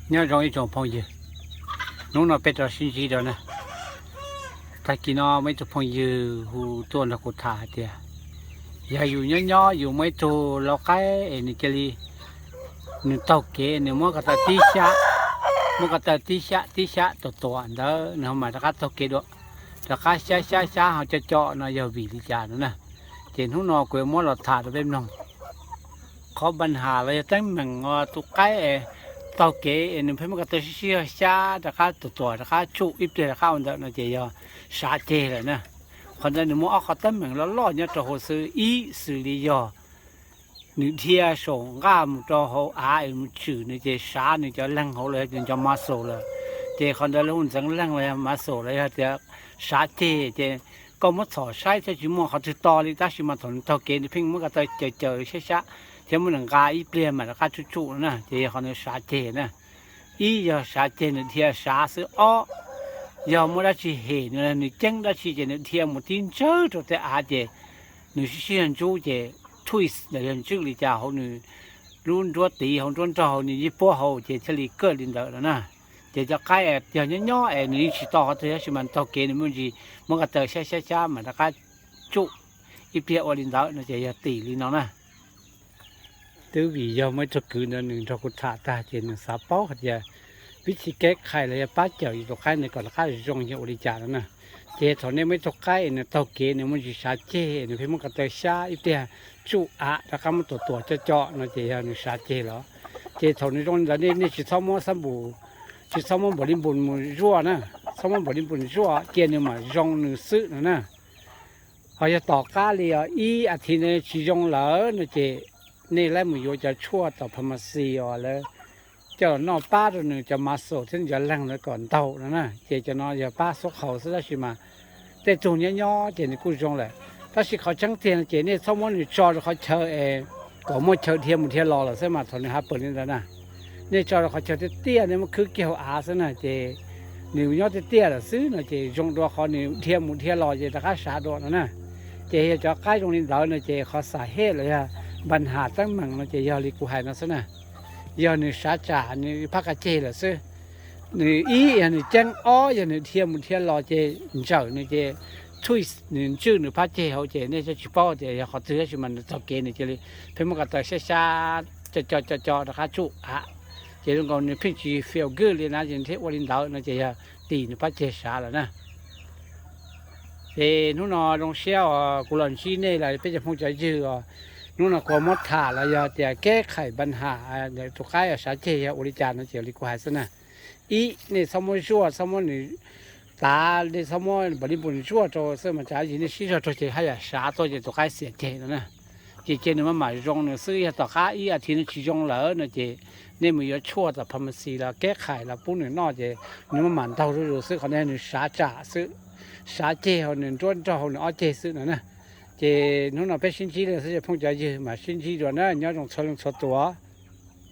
Nyob zoo ib tsoom phooj ywg, hnub no peb rov sib ntsib dua na. Tag kis no muaj ib tug phooj ywg hu tuaj nrog kuv tham hais tias yog yus nyob nyob yus muaj ib tug lau qaib es nws cia li, nws taug kev nws muab ko taw tib xyab, muab ko taw tib xyab tib xyab tuam tuam ntawd nws ho mam rov qab taug kev dua, rov qab xyab xyab xyab ho co co no yog vim li cas no na. Ces hnub no kuv yuav muab los tham rau peb mloog. Qhov npa nham los yog teeb meem tus qaib es taug kev es nws pheej muab ko taw sib sib xyab rov qab tuam tuam rov qab tsuj ib pliag rov qab ua ntawm no ces yog sav ceg lawm na. Qhov ntawd nws muaj ob qhov teeb meem loj loj nyob rau hauv xwb, ib xws li yog nws dhia saum nqaj mus rau hauv av es mus tswm nws ces sav nws cov leeg hauv los yog nws cov muscle lawm. Ces qhov ntawd lawv hu ntxeev leeg los yog muscle los yog tias sav ceg ces koj muab txhom saib thiab tsis muaj qhov twg to li tab sis mas thaum nws taug kev nws pheej muab ko taw caws caws xyab xyab thiab muab nws nqa ib pliag mam rov qab tsuj tsuj no na ces yog qhov ntawd sav ceg na. Ib yog sav ceg nws dhia sav xwb, ob yog muaj dab tsi hem nws, nws ceeb dab tsi ces nws dhia mus tib ntsawg rau tej av ces nws sib sib ntsuj ces twist los yog ntswj li cas hauv nws lub nruab tiv hauv nruab nrog hauv nws yij puab hauv ces thiaj li kawj li ntawd no na. Ces cov qaib yog nyob nyob es nws yeej tsis to qhov twg tab sis mas taug kev nws muaj ntsis muab ko taw xyab xyab xyab mam rov qab tsuj ib pliag ua li ntawd no ces yog tim li no na. Twb vim yog muaj ib tug kwv ntawd nws nrog kuv tham tag ces nws xav paub hais tias vib thib keb qhais los yog pab cawm yus tus qaib ntawd kom rov qab zoo yog ua li cas no na. Ces thaum nej muaj ib tug qaib es nws taug kev nws muaj ntsis sav ceg es nws pheej muab ko taw xyab ib pliag tsuj av rov qab muab tuam tuam co co no ces yog nws sav ceg lawm. Ces thaum nws zoo li ntawd nej tsis txhob muab xab npum, tsis txhob muab npaum li npum mus zuaj na, txhob muab npaum li npum zuaj cia nws mam zoo nws xwb no na. Ho yog tom qab li os ib as thiv ntawd tsis zoo lawm no ces nej laib mus yuav cov tshuaj tom pharmacy os lawv coj los noj pab rau nws cov muscle thiab nws cov leeg ntawd kom ntaug no na. Ces cov no yog pab xub qhaus xwb tab sis mas tej tug nyob nyob ces nws kuj zoo lawm. Tab sis qhov tseeb tiag no ces nej txhob muab nws tso rau qhov chaw es kom muaj chaw dhia mus dhia los lawm xwb mas thaum nws happen li ntawd na, nej tso rau qhov chaw tiaj tiaj nej muab khwb kiag hauv av xwb na ces nws nyob tiaj tiaj lawm xwb no ces zoo dua qhov nws dhia mus dhia los ces rov qab sav dua no na. Ces yog cov qaib zoo li ntawd no ces qhov xam hej los yog npa nham teeb meem no ces yog li kuv hais no xwb na. Yog nws sav tsam nws phab qab ceg lawm xwb. Nws ib yog nws ceeb, ob yog nws dhia mus dhia los ces ntsawm nws ces twist nws ntswj nws phab ceg hauv ces nej tsis paub tias yog qhov twg tab sis mas nws taug kev nws cia li pheej muab ko taw xyab xyab co co co co rov qab tsuj av. Ces zoo nkaus nws pheej tsis feel good li na ces nws thiaj ua li ntawd no ces yog tim nws phab ceg sav lawm na. Ces hnub no zoo siab os kuv los ntsib nej los peb cov phooj cov ywg os. Hnub no kuv muab tham los yog tias keb qhais npa nham tus qaib sav ceg yog ua li cas no ces li kuv hais xwb na. Ib, nej txhob muab zuaj, txhob muab nws tav, nej txhob muab npaum li npum zuaj rau xwb mas tsam ib ntsis nej sib zog rau ces haj yam sav tuaj ces tus qaib xiam ceg no na. Ces cia nws maj mam zoo nws xwb, yog tom qab ib as thiv nws tsis zoo lawm no ces nej mus yuav tshuaj tom pharmacy los keb qhais los pub nws noj ces nws maj mam ntaug zuj zus xwb, qhov no nws sav tsam xwb, sav ceg hauv nws nruab nrog hauv nws ob ceg xwb no na. Ces hnub no peb sib ntsib li xwb cov phooj cov ywg mas sib ntsib dua na, nyob zoo txhua leej txhua tus.